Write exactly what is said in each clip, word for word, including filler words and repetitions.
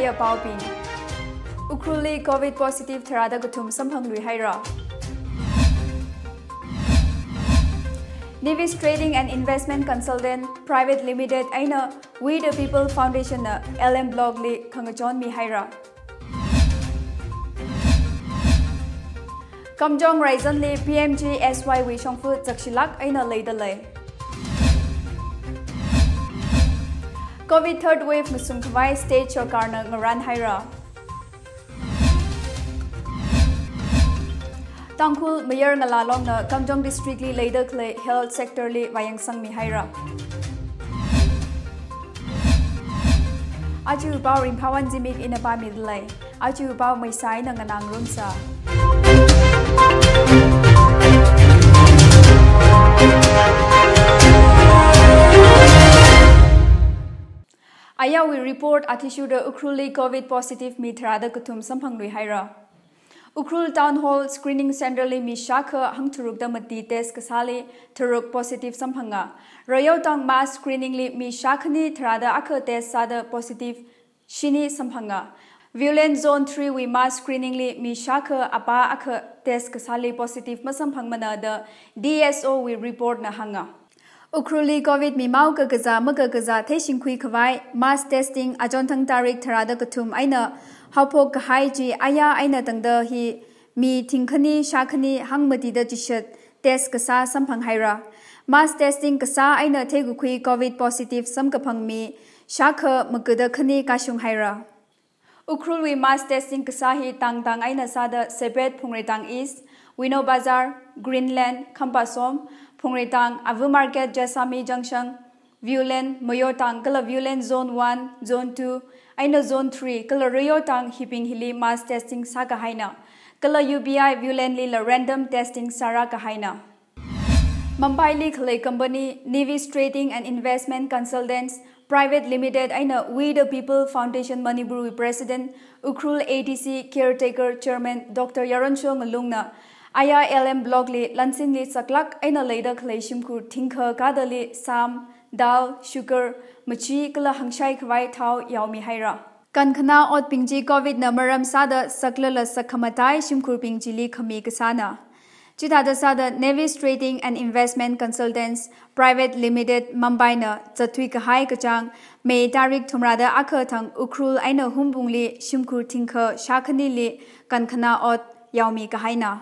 Apaobing. Ukhrulli covid positive tharāda kathum samphangluihaira. Nevis Trading and Investment Consultant Private Limited eina We the People Foundation na L M Block li khangachon mihaira. Kamjong Raizanli P M G S Y wui shongfa chakshilāk eina leidalei. Covid third wave mashungkhavai state sarkarna ngarānhaira. Tangkhul mayar ngalā longna Kamjong District li leida khalei health sector li vāyangsang mihaira. Aja pao ringphāwui zimik ina pāmidalei. Aja pao maisai na nganāngarumsa. Ayarwui report athishurda Ukhrulli covid positive mi tharāda kathum samphangluihaira. Ukhrul Town Hall Screening Center li mi shākha hangtharukda mati test kasāli tharuk positive samphanga. Rayotang mass screening li mi shākhani tharāda akha test sāda positive shini samphanga. Viewland Zone three wui mass screening li mi shākha apā akha test kasāli positive masamphangmana da D S O wui report na hānga. Ukhrulli covid mimao kakazā makakazā theishingkhui khavai mass testing achonthang tarik tharāda kathum eina haophok kahai chi ayar eina tangda hi mi thingkhani shākhani hangmatida chishat test kasā samphanghaira. Mass testing kasā eina theikakhui covid positive samkaphang mi shākha magada khani kashunghaira. Ukhrulwui mass testing kasā hi tangtang eina sāda Sebet Phungreitang East, Wino Bazar, Greenland, Khampasom, Phungreitang, Avu Market, Jessami Junction, Viewland, Moyotang kala Viewland Zone one, Zone two eina Zone three kala Rayotang hibing hili mass testing sākahaina. Kala U B I Viewland lila random testing sārākahaina. Mumbai li khalei company Nevis Trading and Investment Consultants Private Limited eina We the People Foundation Manipur wui President, Ukhrul A D C Caretaker Chairman Doctor Yaronsho Ngalungna ayar L M Block li lansinli saklāk eina leida khalei shimkhur thingkha kadali sam, dal, sugar, machi kala hangshai khavai thao yaomihaira. Kankhana otbing chi covid na maram sāda saklala sakkhamatai shimkhurbing chili khami kasāna. Chithāda sāda Nevis Trading and Investment Consultants Private Limited Mumbai na zatthui kahai kachāng May tarik thumrāda akha thang Ukhrul eina Hungpungli shimkhur thingkha shākhanili kankhana ot yaomikahaina.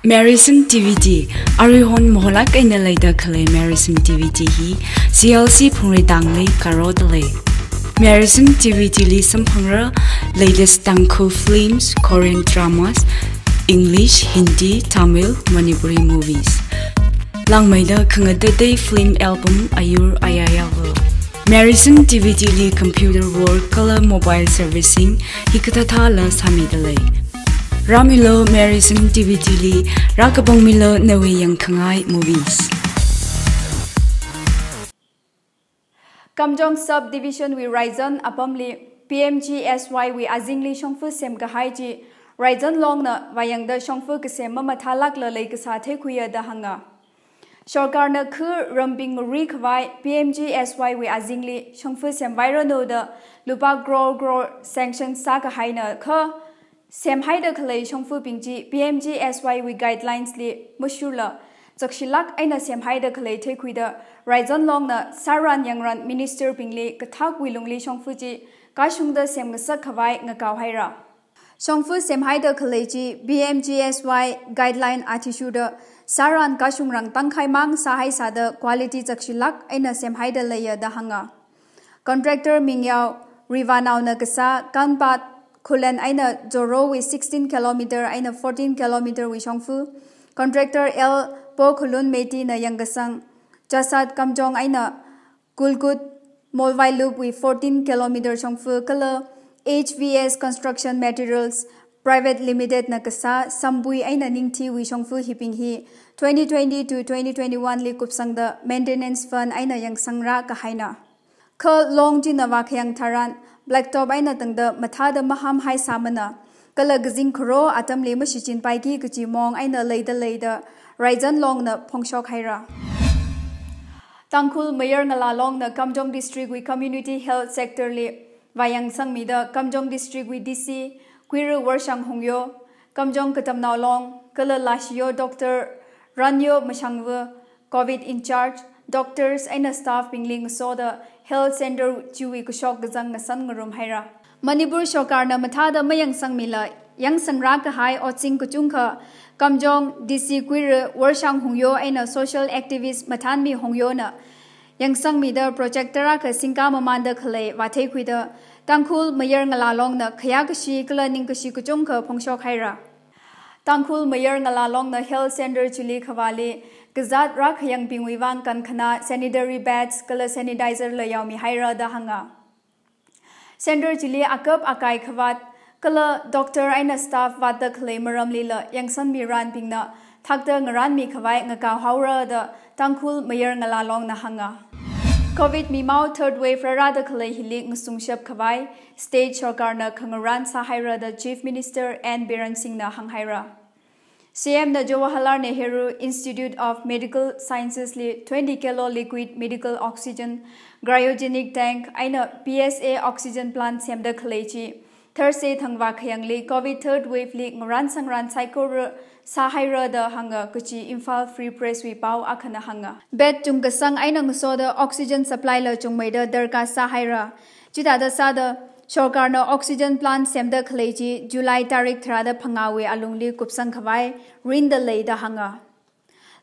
Marison D V D, aruihon maholāk eina leida khalei Marison D V D hi C L C Phungreitangli karodalei. Marison D V D li samphangra latest Tangkhul films, Korean dramas, English, Hindi, Tamil, Manipuri movies. Langmeida khangateitei film album ayur ayayava. Marison D V D li computer work kala mobile servicing hikathāthāla sāmidalei. Rāmilu Marison D V D li, rākapangmilu nawui yangkhangai movies. Kamjong Subdivision wui Raizan apamli P M G S Y wui azingli shongfa semkahai chi Raizan Longna vāyangda shongfa kasem mamathālākla leikasā theikhuiya da hānga. Sarkarna khu rambing ri khavai P M G S Y wui azingli shongfa semvairanu da lupā crore crore sanction sākahaina kha semhaida khalei shongfabing chi P M G S Y wui guidelines li mashurla chakshilāk eina semhaida khalei theikhuida Raizan Longna sāran yangran minister bingli kathākwui lungli shongfa chi kashungda semngasak khavai ngakaohaira. Shongfa semhaida khalei chi P M G S Y guideline athishurda sāran kashungrang tangkhaimang sāhaisāda quality chakshilāk eina semhaida leiya da hānga. Contractor mingyao Rivanaona kasā Kanpat Khullen eina Zorowui sixteen kilometer eina fourteen kilometer wui shongfa, contractor L Pokhulun Meiti na yangkasang Chasad Kamjong eina Kulkut Molvailup wui fourteen kilometer shongfa kala H V S Construction Materials Private Limited na kasā Sambui eina Ningthi wui shongfa hibing hi twenty twenty to twenty twenty-one li kupsangda maintenance fund eina yangsangrā kahaina. Kha long china vākhayang tharan blacktop eina tangda mathāda maham haisāmana. Kala kazing kharo atamli mashichinpaiki kachi mong eina leida leida Raizan Longna phongshok haira. Tangkhul Mayar Ngala Longna Kamjong District wui Community Health Sector li vāyangsangmida Kamjong District wui D C Kuira Worshang Hungyo, Kamjong Katamnao Long, kala Lashiyo Doctor Ranyo Mashangva, Covid in charge, doctors eina staff bingli ngasoda health center chiwui kashok kazang ngasan ngarum haira. Manipur sorkarna mathāda mayangsangmila yangsangra kahai otsing kachungkha Kamjong D C Kuira Worshang Hungyo eina social activist Mathanmi Hungyona yangsangmida project tarākha singka mamanda khalei vātheikhuida Tangkhul Mayar Ngala Longna khayākashi kala ningkashi kachungkha phongshok haira. Tangkhul Mayar Ngala Longna health center chili khavāli kazāt rākhayangbingwui vang kankhana sanitary pads kala sanitizer la yaomi haira da hānga. Center chili akap akai khavāt kala doctor eina staff vātda khalei maramlila yangsanmiranbingna thakta ngaranmi khavai ngakao haora da Tangkhul Mayar Ngala Longna hānga. Covid mimao third wave rārāda khalei hili ngasungshap khavai state sorkarna khangarān sāhaira da Chief Minister N Biren Singhna hānghaira. C M na Jawaharlal Nehru Institute of Medical Sciences li twenty kilo liquid medical oxygen, cryogenic tank eina P S A oxygen plant semda khalei chi Thursday thangvā khayangli Covid third wave li ngarān sangrān saikora sāhaira da hānga kachi Imphal Free Press wui pao akhana hānga. Bed chungkasang eina ngasoda oxygen supply la chungmeida darkar sāhaira. Chithāda sāda sorkarna oxygen plant semda khalei chi July tarik tharāda phangāwui alungli kupsang khavai rinda lei da hānga.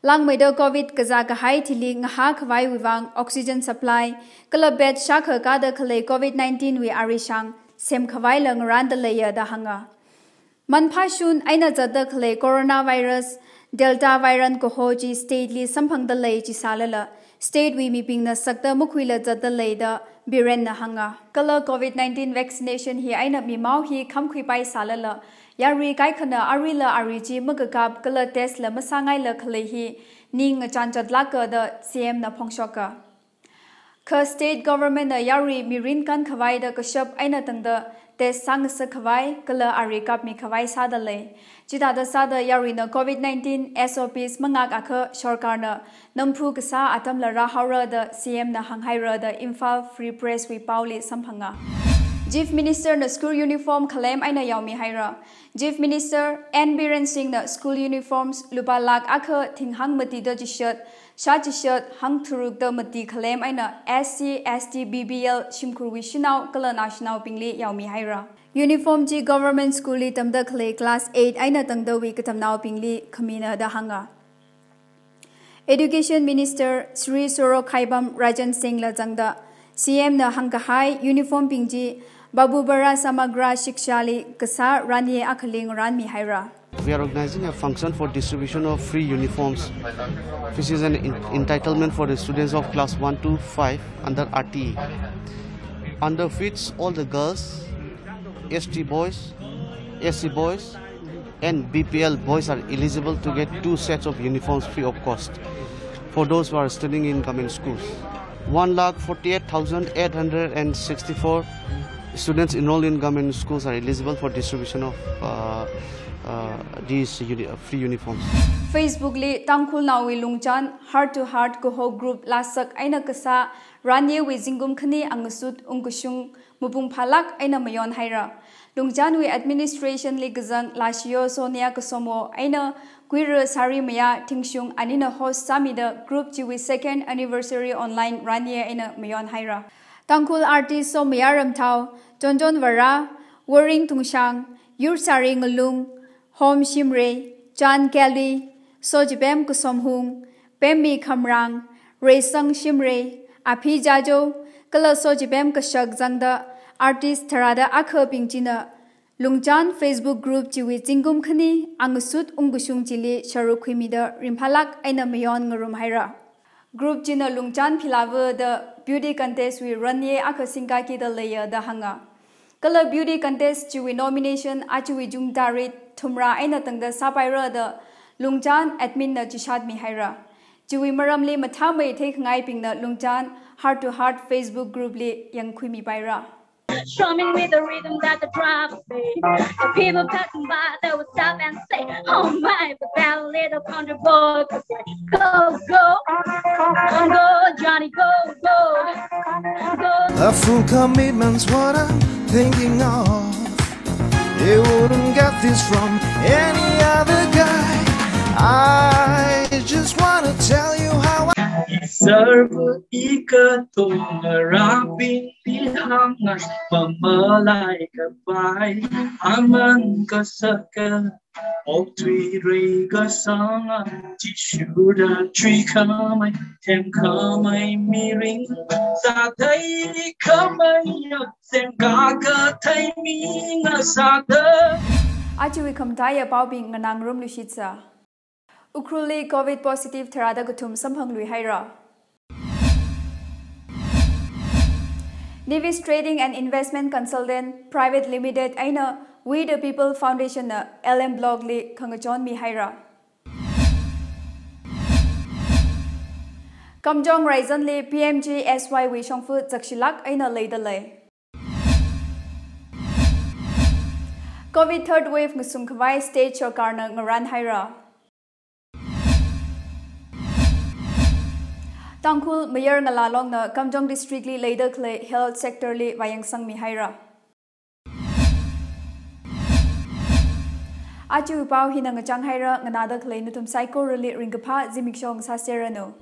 Langmeida Covid kazā kahai thili ngahā khavaiwui vang oxygen supply kala bed shākha kāda khalei Covid nineteen wui arishang sem khavaila ngarānda leiya da hānga. Manphāshun eina zatda khalei coronavirus Delta variant kaho chi state li samphangda lei chi sālala state wui mibingna sakta makhuila zatda lei da Birenna hānga. Kala Covid nineteen vaccination hi eina mimao hi khamkhuipai sālala yarui kaikhana aruila arui chi makakap kala test la masāngaila khalei hi ning ngachān chatlāka da C M na phongshoka. Kha state government na yarui mirin kān khavaida kashap eina tangda test sāngasak khavai kala arui kapmi khavai sāda lei. Chithāda sāda yaruina Covid nineteen S O Ps mangak akha sorkarna namphu kasā atamla rāhaora da C M na hānghaira da Imphal Free Press wui paoli samphanga. Chief Minister na school uniform khalem eina yaomi haira. Chief Minister N Biren Singh na school uniforms lupā lakh akha thinghāng matida chishat, shā chishat hangtharukda mati khalem eina S C, S T, B P L shimkhurwui shanao kala naoshinaobingli yaomi haira. Uniform chi government school li tamda khalei class eight eina tangdawui katamnaobingli khamina da hānga. Education Minister Shri Sorokhaibam Rajan Singh la zangda C M na hāngkahai uniform bing chi Babubhara Samagra Shiksha li kasā ranye akhali ngarānmi haira. We are organizing a function for distribution of free uniforms, which is an en-, entitlement for the students of class one to five under R T E, under which all the girls, S T boys, S C boys, and B P L boys are eligible to get two sets of uniforms free of cost for those who are studying in government schools. One lakh forty-eight thousand eight hundred and sixty-four students enrolled in government schools are eligible for distribution of, uh, uh, these uni-, uh, free uniforms. Facebook li Tangkhulnaowui lungchān Heart to Heart kaho group lāsak eina kasā ranyewui zingkum khani angasut ungkashung mapung phālak eina mayon haira. Lungchānwui administration li kazang Lashiyo Sonia Kasomo eina Kuira Sarimayā Thingshung anina host sāmida group chiwui second anniversary online ranye eina mayon haira. Tangkhul artist Somaya Ramthao, Chonchon Vara, Waring Thungshang, Yursari Ngalung, Hom Shimray, Chan Kelly, Sochipem Kasomhung, Pemmi Khamrang, Reisang Shimray, Aphi Jajo, kala Sochipem Kashak zangda artist tharāda akhabing china lungchān Facebook group chiwui zingkum khani angasut ungkashung chili sharuk khuimida ringphālak eina mayon ngarum haira. Group china lungchān philava da beauty contest wui ranye akha singkakida leiya da hānga. Kala beauty contest chiwui nomination achiwui June tarik thumrā eina tangda sāpaira da lungchān admin na chishatmi haira. Chiwui maramli mathāmei theikhangaibingna lungchān Heart to Heart Facebook group li yangkhuimi paira. Strumming with the rhythm that the drums play. The people passing by, they would stop and say, "Oh my, the bad little country boy could play." Go, go, go, A full commitment's what I'm thinking of. You wouldn't get this from any other guy. I just wanna tell you how I deserve ikatonga rabin bihangai pamalai kapai aman kasaka. Oktui rei kasanga tishuda tui kamai tem kamai mirin satai kamai ya sem kaka tai minga sata. Achiwi khamtaya paobing nganang rum lushitsa. Ukhrulli covid positive tharāda kathum samphangluihaira. Nivis Trading and Investment Consultant Private Limited eina We the People Foundation na L M Block li khangachon mihaira. Kamjong Raizanli P M G S Y wui shongfa zakshilak eina leidalei. Covid third wave ngasungkhavai state sarkarna ngaranhaira. Tangkhul mayar ngalālongna Kamjong District li leida khalei health sector li vāyangsangmihaira. Aja pao hina ngachanghaira, nganāda khalei nathum saikorali ringkaphā zimiksho ngasāserranu.